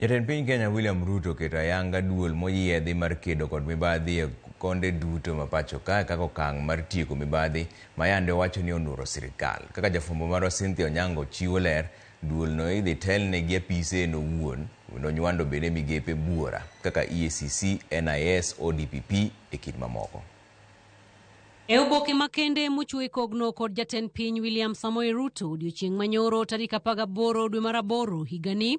Jatend piny Kenya William Ruto oketo ayanga duol moyiedhi mar kedo kod mibadhi e konde duto ma pacho ka kaka okang' mar tieko mibadhi ma yande owacho ni onuro sirikal. Kaka jafwambo marwa Cynthia Onyango chiwo ler, duolno idhi telne gi apise en owuon kendo nywando bende migepe buora kaka EACC, NIS, ODPP e kind mamoko. E oboke makende mochiw e kogno kod jatend piny William Samoei Ruto odiochieng' manyoro tarik 18 dwe mar aboro higani,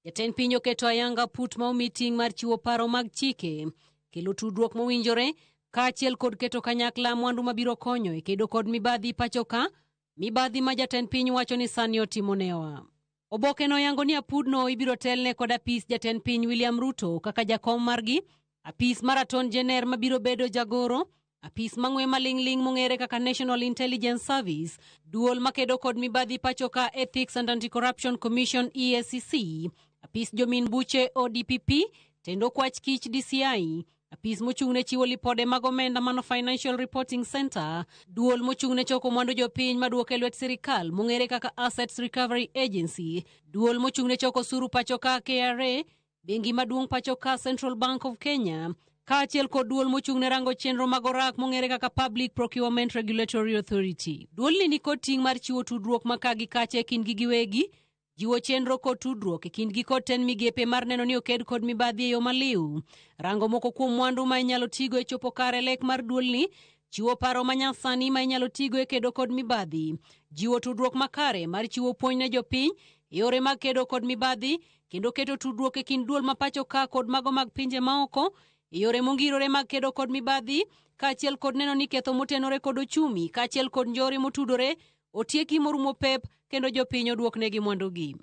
jatend piny oketo ayanga put ma omi ting' mar chiwo paro mag chike, kelo tudruok mowinjore, kaachiel kod keto kanyakla mwandu mabiro konyo e kedo kod mibadhi pachoka, mibadhi ma jatend piny wacho ni sani otimo newa. Oboke no yango ni apudno ibiro telne kod apis jatend piny William Ruto kaka jakom margi, apis mar Attorney General mabiro bedo jagoro, apis mang'we maling'ling' mong'ere kaka National Intelligence Service, duol makedo kod mibadhi pachoka Ethics and Anti-Corruption Commission EACC, apis jomin buche ODPP, tendo kwach kich DCI, apis mochung' ne chiwo lipode mag omenda mano Financial Reporting Center, duol mochung' ne choko mwandu jopiny maduoke lwet sirikal mong'ere kaka Assets Recovery Agency, duol mochung' ne choko osuru pachoka KRA, bengi maduong' pachoka Central Bank of Kenya, kaachiel kod duol mochung' ne rango chenro mag orak mong'ere kaka Public Procurement Regulatory Authority. Duolni ni kod ting' mar chiwo tudruok ma ka gi kacha e kindgi giwegi, jiwo chenro kod tudruok e kindgi kod tend migepe mar neno ni oked kod mibadhi e yo maliw, rango moko kuom mwandu ma inyalo tigo e chopo kare lek mar duolni, chiwo paro ma nyasani ma inyalo tigo e kedo kod mibadhi, jiwo tudruok makare mar chiwo puonj ne jopiny e yore mag kedo kod mibadhi, kendo keto tudruok e kind duol ma pacho ka kod mago mag pinje maoko e yore mongirore mag kedo kod mibadhi, kaachiel kod neno ni ketho motenore kod ochumi kaachiel kod njore motudore otieki morumo pep kendo jopiny oduoknegi mwandugi.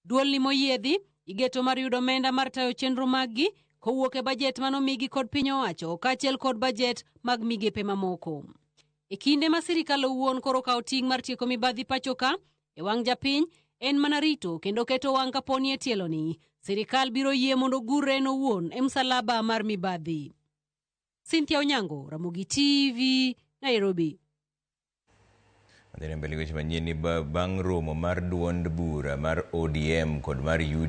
Duolni moyiedhi igeto mar yudo omenda mar tayo chenro maggi kowuok e bajet manomigi kod piny owacho kaachiel kod bajet mag migepe mamoko. E kinde ma sirikal owuon koro kawo ting' mar tieko mibadhi pacho ka, e wang' japiny en mana rito kendo keto wang' kaponi e tieloni sirikal biro yie mondo ogurre en owuon e msalaba mar mibadhi. Cynthia Onyango, Ramogi TV, Nairobi. Wadhi mbele weche manyien ni bang' romo mar duond bura mar ODM kod mar UDA.